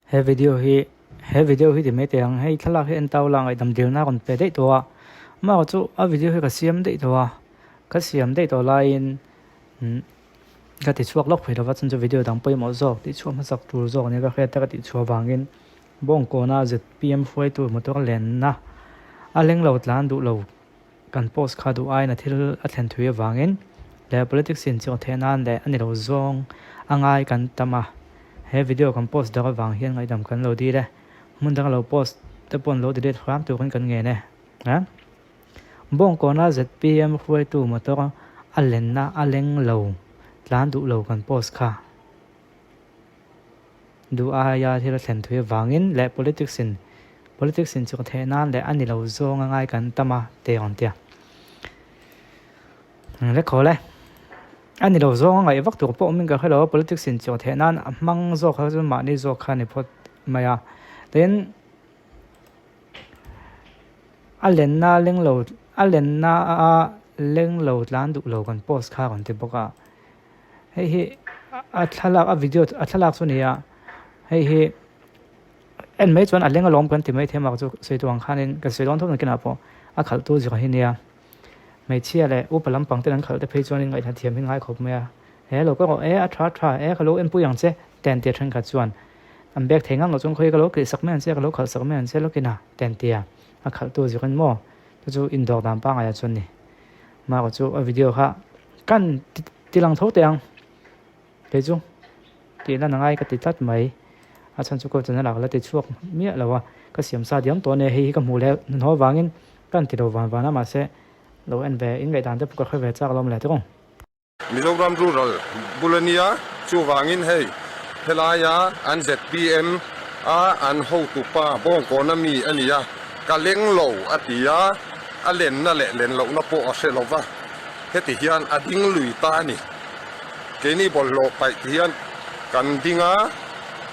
He video hi he video hi ti mai teh ang hei thlalak hi en tau la ngaihdam dilna a rawn pe daih tawh a amaherawh chu a video hi ka siam daih tawh a ka siam daih tawh laiin umm ka ti chhuak lawk thei lova chuan chu video dang pawimawh zawk tih chhuah hmasak tur zawk nia ka hriat a ka tih chhuah vangin Bawngkawna zpm hruaitu motor lenna a leng lo tlan duh lo kan post kha duh aiin a thil a thlen thui avangin leh politics in chawh theih nan leh a ni lo zawng a ngai kan tam a, he video kan post dak avang hian ngaihdam kan lo dil e, hmun danga lo post te pawh an lo delete hram turin kan ngen e. Bawngkawna zpm hruaitu motor a lenna a leng lo tlan duh lo kan post kha. Duh aia thil a thlen thui avangin leh politics in politics in chuk theih nan leh a ni lo zawng a ngai kan tam a te rawn tia. Eng khawl e. A ni lo zawng a ngaih vak tur pawh awmin ka hre lo a, politics in chuk theih nan a hmang zawk kha chu mahni zawk kha a ni phawt mai a. Tin, a lenna leng lo a lenna a leng lo tlan duh lo kan post kha rawn ti bawk a. Hei hi a thlalak a video a thlalak chu a ni a hei hi en mai chuan a leng alawm kan ti mai thei mak chu sawi tur ang khanin kan sawi dawn tho nakinah pawh a khalh tu zir hi nia hmeichhia leh upa lampang ten an khalh te phei chuanin ngaihthla thiam hi ngai khawp mai a he lo ka rawh e a tha tha e ka lo enpui ang che te an tia thenkhat chuan an bek thei ngang loh chuan khawi ka lo kilh sak mai ang che ka lo khalh sak mai ang che lawkin a te an tia a khalh tu zir in maw chu chu indawr dan pangngai ah chuan ni Mah chu a video kha kan ti lang tho teh ang kei chu tih lan angai ka ti tlat mai a chhan chu kawt channel ah ka la ti chhuak miah lo a ka siam sa diam tawh a nia hei hi ka hmuh leh hnahnawh avangin ka han ti lo van van a mahse lo en ve in ngaihdan te pawh ka hre ve chak alawm le tawng. Mizoram Rural bul a nia, chuvangin hei helaia an zpm a an hotupa Bawngkawna mi a nia, ka leng lo a ti a, a lenna leh len lohna pawh a hre lova, heti hian a ding lui ta a ni. Keini bawlhhlawh paih ti hian kan ding a,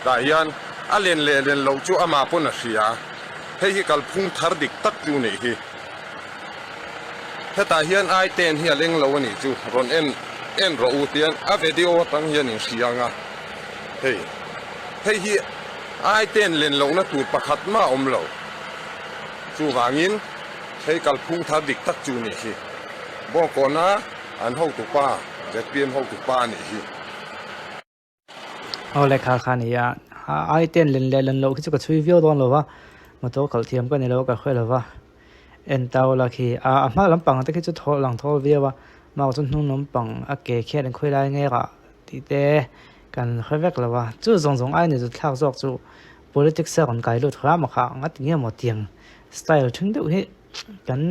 tah hian a len leh len loh chu amah pawn a hria, hei hi kalphung thar dik tak chu nih hi. Hetah hian ai ten hi a leng lo a nih chu rawn en en rawh u tian a video atang hian in hria ang a hei hei hi ai ten len lohna tur pakhat mah a awm lo chuvangin hei kalphung thar dik tak chu nih hi Bawngkawna an hotupa zpm hotupa a nih hi. Aw lehkha kha a ni a, ai ten len leh len loh khi chu ka chhui viau dawn lo va, motor khalh thiam ka ni lo ka hre lo va, en tau la khi a a hma lampang te khi chu thaw lang thawl viau a, mah chu hnung lampang a ke khian an khawi lai nge rah tih te kan hre vek lo va, chu zawng zawng ai ni chu thlak zawk chu politics a rawn kai lut hram a kha nga ti nge maw tiang style then deuh hi kan.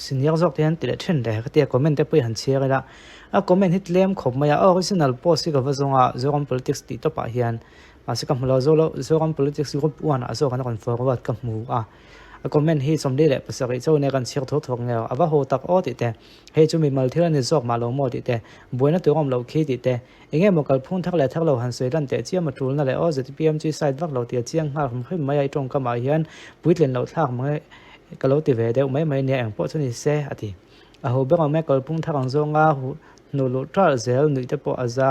Senior zawk te hian ti leh then leh ka tia comment te pawh hi han chhiar ila a comment hi tlem khawp mai a original post hi ka va zawng a Zoram politics tih tawp ah hian mahse ka hmu lo zo lo Zoram politics group one ah zawk an rawn forward ka hmu a a comment hi 47 chauh nia kan chhiar thawk thawk nge a va haw tak aw tih te hei chu mimal thil a ni zawk mah lo maw tih te buaina tur a awm loh khi tih te eng emaw kalphung thar leh thar lo han sawi lan teh chiam a tulna leh aw zpm chu i side vak lo tih a chiang nghal hrim hrim mai a i tawngkam ah hian puitlin loh thlak mang e. Ka lo ti ve deuh mai mai nia engpawh chu ni se a ti. A ho ber awm e kalphung thar ang zawnga hnuh luh ṭalh zel nuih te pawh a za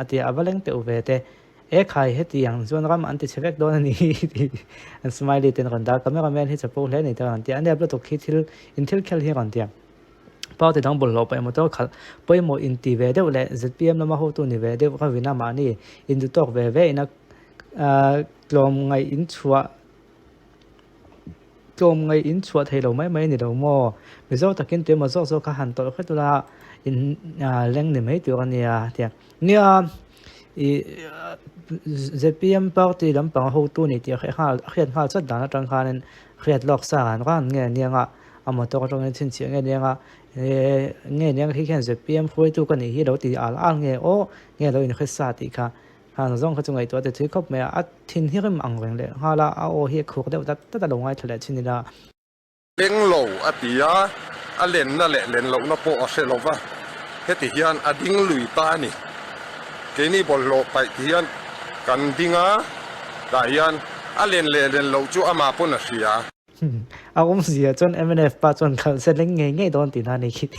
a ti a, a va leng teuh ve te. E khai heti ang chuan ram an ti chhe vek dawn a ni tih an smiley ten rawn dah. Camera man hi chapo hle a ni te rawn ti a, a nep lutuk khi thil in thil khel hi rawn ti a. Party dang bawlhhlawh pawh emaw tawk khalh pawimawh in ti ve deuh leh zpm lama hotu ni ve deuh ka vin a mahni induhtawk ve ve ina tlawmngaih in chhuah Tlawm ngaih in chhuah thei lo mai mai a ni lo maw? Mizo takin tuemaw zawk zawk kha han tawlh hret ula in leng ni mai tur a nia tia. Nia ih zpm party lampang hotu ni tih a hriat nghal chat dan atang khanin hriat lawk sa ran ran nge nia nga a motor atangin chhinchhiah nge nia nga nge nia khi khian zpm hruaitu ka nih hi lo ti al al nge aw nge lo inhre sa tih kha. Hang zawng kha chu ngaihtuah te thui khawp mai a, a thin hi rem ang reng leh nghal a, a aw hi a khur deuh dat dat a lo ngaithla leh thin ila. Leng lo a ti a, a lenna leh len lohna pawh a hre lo va, heti hian a ding lui ta a ni. Keini bawlhhlawh paih ti hian kan ding a, tah hian a len leh len loh chu amah pawn a hria. A awmzia chuan mnf pa chuan khalh se leng ngei ngei dawn tihna a ni khi.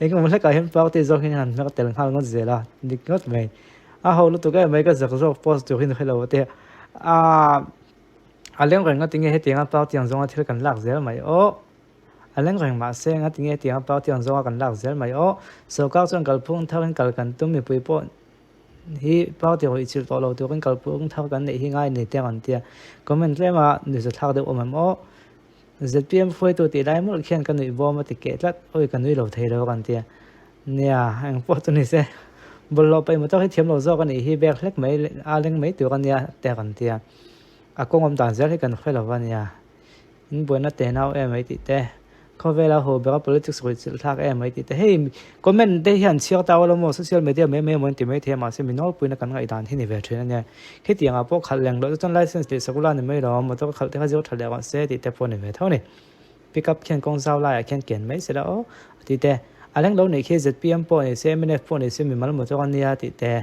Engemaw hlekah hian party zawk hian han hmer tel nghal ngawt zel a, dik ngawt mai. A ho lutuk em mai ka zak zawk post tur hi ni hrelo te a a leng reng a tinge hetianga party ang zawnga thil kan lak zel mai aw a leng reng mahse nga tinge hetianga party ang zawnga kan lak zel mai aw sorkar chuan kalphung tharin kal kan tum mipui pawh hi party rawih chilh tawh lo turin kalphung thar kan neih hi ngai ni te ang an tia comment tlem a nuihza thlak deuh awm em aw zpm hruaitu tih lai mawlh khian ka nuih bawm a ti keh tlat awi ka nui lo thei lo kan tia nia engpawh chu ni se bawlhhlawh paih motor hi thiam lo zawk a nih hi bag hlek mai a leng mai tur a nia te kan tia a kawng awm dan zel hi kan hre lo a nia. In buaina te nau em mai tih te, khawvela haw bera politics ruih chilh thlak em mai tih te, hei comment te hian chhiar tau alo maw social media mai mai emaw an ti mai thei a mahse mi nawlpuina kan ngaihdan hi ni ve thin a nia. Khitiang ah pawh khalh leng loh chu chuan license leh sakula ni mai lo motor khalh te kha zir tha leh rawh se tih te pawh a ni ve tho a ni. Pick up khian kawng zau laiah khian ken mai se la aw a ti te. A leng lo nih khi zpm pawh ni se mnf pawh ni se mimal motor a nia tih te.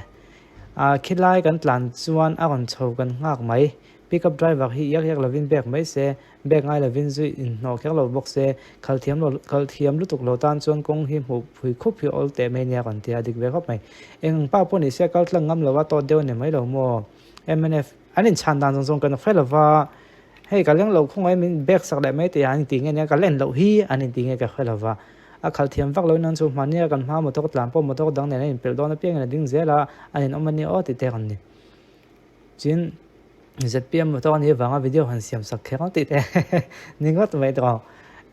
Ah khilai kan tlan chuan a rawn chho kan nghak mai. Pickup driver hi iak iak lovin bag mai se, bag ngai lovin zui inhnawh kher lo bawk se, khal thiam lo khal thiam lutuk lo tan chuan kawng hi hmuh phui khup hi awl teh mai nia kan ti a, dik ve khawp mai. Eng pa pawh ni se kal tlang ngam lo a tawt deuh a ni mai lo maw? Mnf an inchhan dan zawng zawng kan hre lo va, hei ka leng lo khawngaih min bag sak leh mai tih an inti nge nia ka len loh hi an inti nge ka hre lo va, a khal thiam vak lo in an chu hmahnia kan hma motor tlan pawh motor dang nen a inpelh dawn apiangin a ding zel a, an inawm a nia aw tih te kan ni. Tin, zpm motor a nih avanga video han siam sak kher ang tih te ni ngawt mai tawh.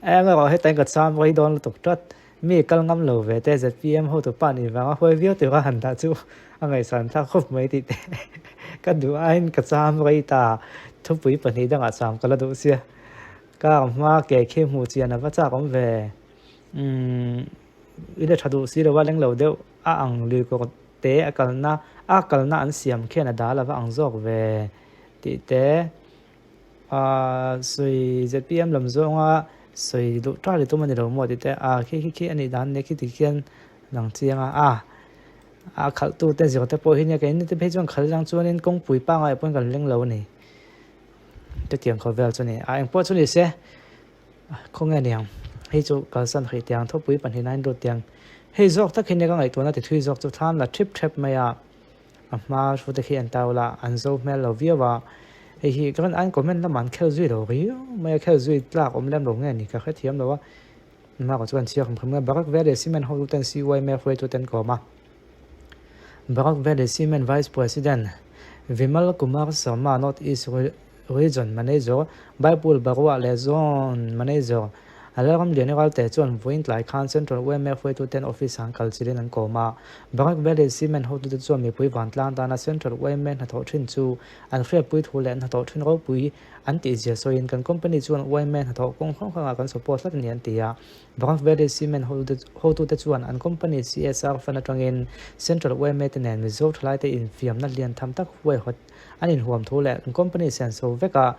Eng erawh hetain ka cham rei dawn lutuk tlat. Mi kal ngam lo ve te zpm hotu pa nih vanga huai viau tura han dah chu a ngaihsan thlak khawp mai tih te ka duh aiin ka cham rei ta. Thupui pahnih dangah cham ka la duh sia. Car hma ke khi hmuh chian a va chak awm ve. Umm i la tha duh si lo a leng lo deuh a ang lui kawr te a kalna a kalna an siam khian a dal ava ang zawk ve tih te ahh sawi zpm lam zawnga sawi duh ṭal i tum a ni lo maw tih te ah khi khi khi a nih dan nia khiti khian lang chiang a ah a khalh tu te zir te pawh hi nia keini te phei chuan khalh lang chuanin kawngpui pangngai pawhin kan leng lo a ni chutiang khawvel chu a ni a engpawh chu ni se. Khawnge aniang, hei chu kalsan hrih tiang thawpui pahnihna in lut tiang. Hei zawk tak hi nia ka ngaihtuahna ti thui zawk chu thlam la thip thep mai a, a hma thu te khi an tau la, an zo hmel lo viau a. Hei hi ka an comment lamah an khel zui lo riau mai a, khel zui tlak awm lem lo nge ni ka hrethiam lo a. Mahka chuan chhiar hrim hrim nge Barak Valley Cement hotu ten CYMA hruaitu ten kawm a. Barak Valley Cement Vice President Vimal Kumar Sharma North East Region Manager Baipul Barua leh Zone Manager Lalramliani Ralte chuan vawiin tlai khan Central yma hruaituten office an kal chilhin an kawm a. Barak Valley Cement hotute chuan mipui vantlang tana Central yma hnathawh thin chu an hriatpui thu leh an hnathawh thin ropui an tihzia sawiin kan company chuan yma hnathawh kawng hrang hrangah kan support tlat a ni an ti a. Barak Valley Cement hotute chuan an company CSR fund atangin Central yma te nen Mizo thalaite infiamna lian tham tak huaihawt An inhuam thu leh an company senso vekah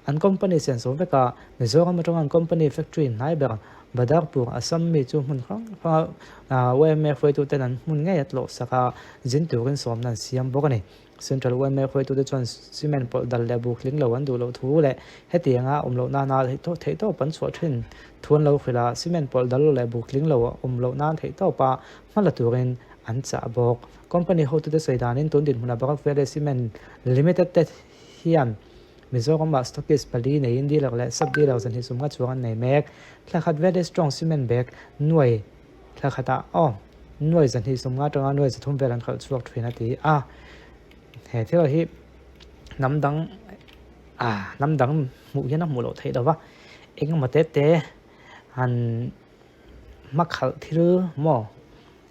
an company senso vekah Mizoram atanga an company factory hnai ber Badarpur, Assam mi chu hmun hrang hranga yma hruaituten an hmun ngei a tlawh sak a, zin turin sawmna an siam bawk a ni. Central yma hruaitute chuan cement pawlh dal leh buk tling lo an duh loh thu leh hetianga awm loh nana theihtawp an chhuah thin thu an lo hrilh a, cement pawlh dal leh buk tling lo awm loh nan theihtawpa hma la turin an chah bawk. Company hotute sawi danin tun dinhmunah Barak Valley Cement Limited te hian Mizoramah stockist pali neiin dealer leh sub dealer zanhnih sumnga chuang an nei mek. Thla khat Valley Strong Cement bag nuai thla khatah aw nuai zanhnih sumnga atanga nuai zathum vel an khalh chhuak thin a ti a. He thil hi hnam dang ah hnam dang hmuh hian a hmuh loh theih lo va, engemaw te te han hmakhalh thil maw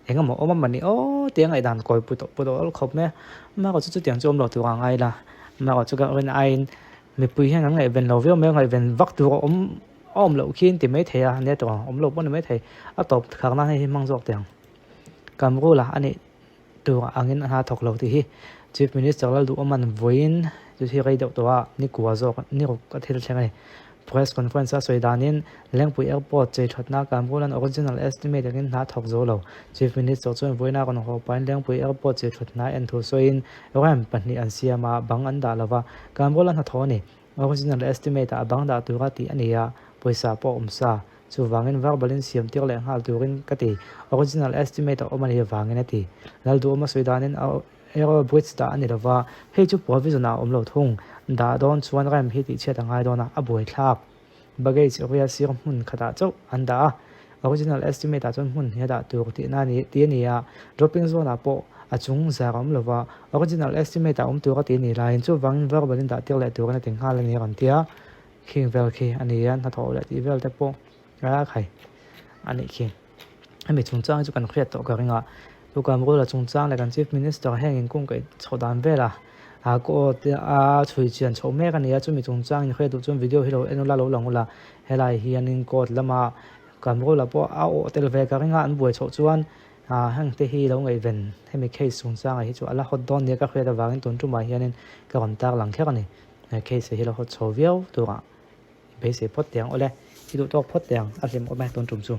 Eng emaw awm a mah ni aw tia ngaihdan kawi put put awl khawp mai a, amaherawh chu chutiang chu awm lo tur a ngai la, amaherawh chu ka rin aiin mipui hian an ngaihven lo viau mai a, ngaihven vak tur a awm a awm loh khi an ti mai thei a, nia tawh ang awm lo pawh a ni mai thei, a tawp khar nan hei hi hmang zawk teh ang. Kamrula a nih tur angin a hna thawk lo tih hi Chief Minister Lalduhawma'n vawiin chu hi rei deuh tawh a, ni kua zawk ni ruk a thil thleng a ni. Press conference a sawi danin Lengpui Airport chei thatna Kamrulan original estimate angin hna thawk zo lo. Chief Minister chuan vawiina rawn haw pahin Lengpui Airport chei thatna en thu sawiin ramp pahnih an siam a, bang an dah lova. Kamrula hnathawh a ni. Original estimate ah a bang dah tura tih a ni a, pawisa pawh a awm sa. Chuvangin verbalin siam tir leh nghal turin ka ti. Original estimate a awm a ni avangin a ti. Lalduhawma sawi danin a. Aero bridge dah a ni lova, hei chu provision ah a awm lo thung. Dah dawn chuan ramp hi tihchhiat a ngai dawn a, a buaithlak. Baggage area sir hmun khatah chauh an dah a, original estimate ah chuan hmun hi a dah tur tihna a ni tih a ni a, dropping zone ah pawh a chung zar a awm lova, original estimate ah awm tur a tih a nih laiin chuvangin verbal in dah tir leh turin a ti nghal a ni a rawn ti a, khing vel khi a ni a, hnathawh leh tih vel te pawh a khai a nih khi. Hemi chungchang hi chu kan hriat tawh ka ring a, chu Kamrula chungchang leh kan Chief Minister heng inkung kaih chhoh dan vela a court a chhui chian chhoh mek a ni a, chumi chungchang in hriat duh chuan video hi lo en ula lo lang ula, helai hianin court lama Kamrula pawh a awh tel ve ka ring a, an buai chhoh chuan heng te hi lo ngaihven hemi case chungchangah hi chu a la hawt dawn nia ka hriat avangin tun tumah hianin ka rawn tarlang kher a ni, he case hi la hawt chho viau turah. Beisei phawt teh ang awle, i duh tawk phawt teh ang, a hlim awm e tun tum chu.